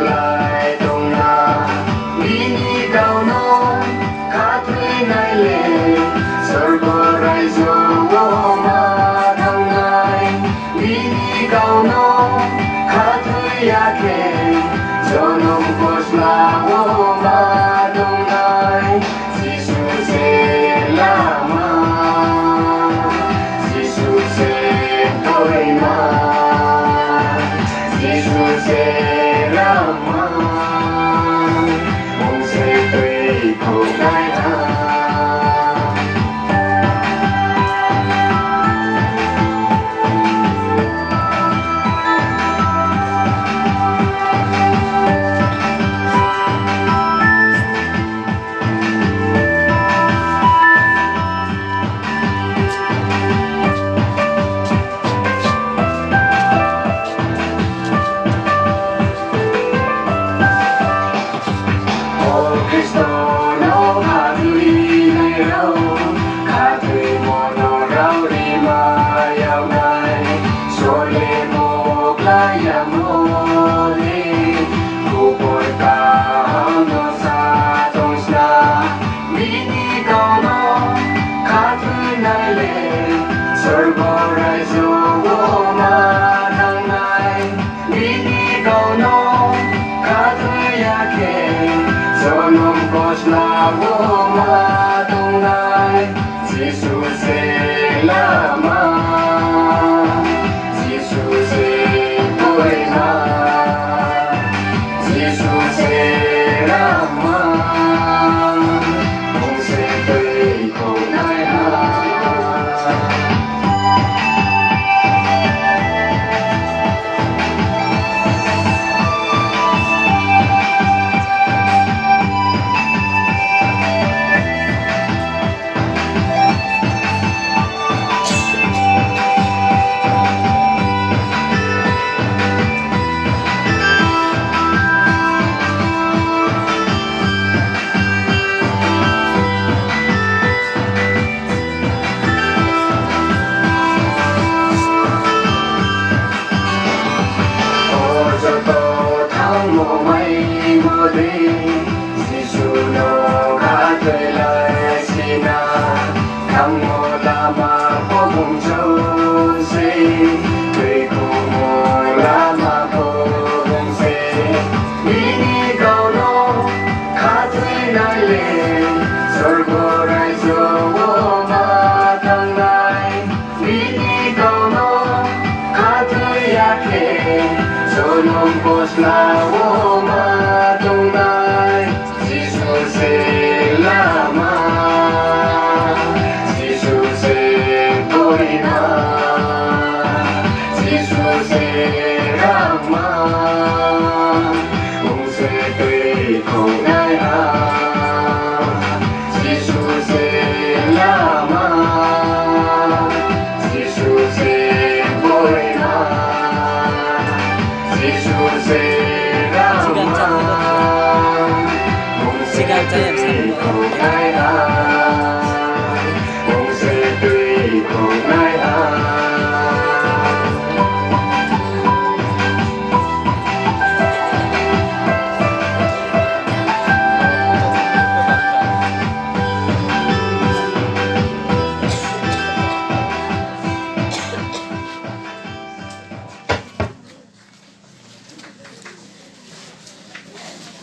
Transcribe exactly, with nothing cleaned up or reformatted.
Lai tongna, bini kau no khathoinai le sorgo raijo wo ma thanng nai. Bini kau no khathoi ya khe jonom kosla wo ma tong nai. Jisu se lama, Jisu se gboima, Jisu se lama, bung se tuikhouhnaiha. O Khristo no khathoinai rao, khathoimo no rao ri ma yag nai, solemo klái yamo le, khupor kaham no sa tong sna, bini kau no khathoinai le, sorgo raijo wo ma thanng nai. Bini kau no khathoi ya khe, jonom kosla wo ma tong nai. Jisu se lama, Jisu se gboima, Jisu se lama, bung se tuikhouhnaiha. O joto thanngmo maimo dei, Jisu no khathoilai sina, thanngmo lama pho bung chouh se, tuikhouhmo lama pho bung se, bini kau no khathoinai le, sorgo raijo wo ma thanng nai. Bini kau no khathoi ya khe, jonom kosla wo ma tong nai. Jisu se lama, Jisu se gboima, Jisu se rangma, bung se tuikhouhnaiha. Jisu se lama, Jisu se gboima, Jisu se rangma, bung se tuikhouhnaiha.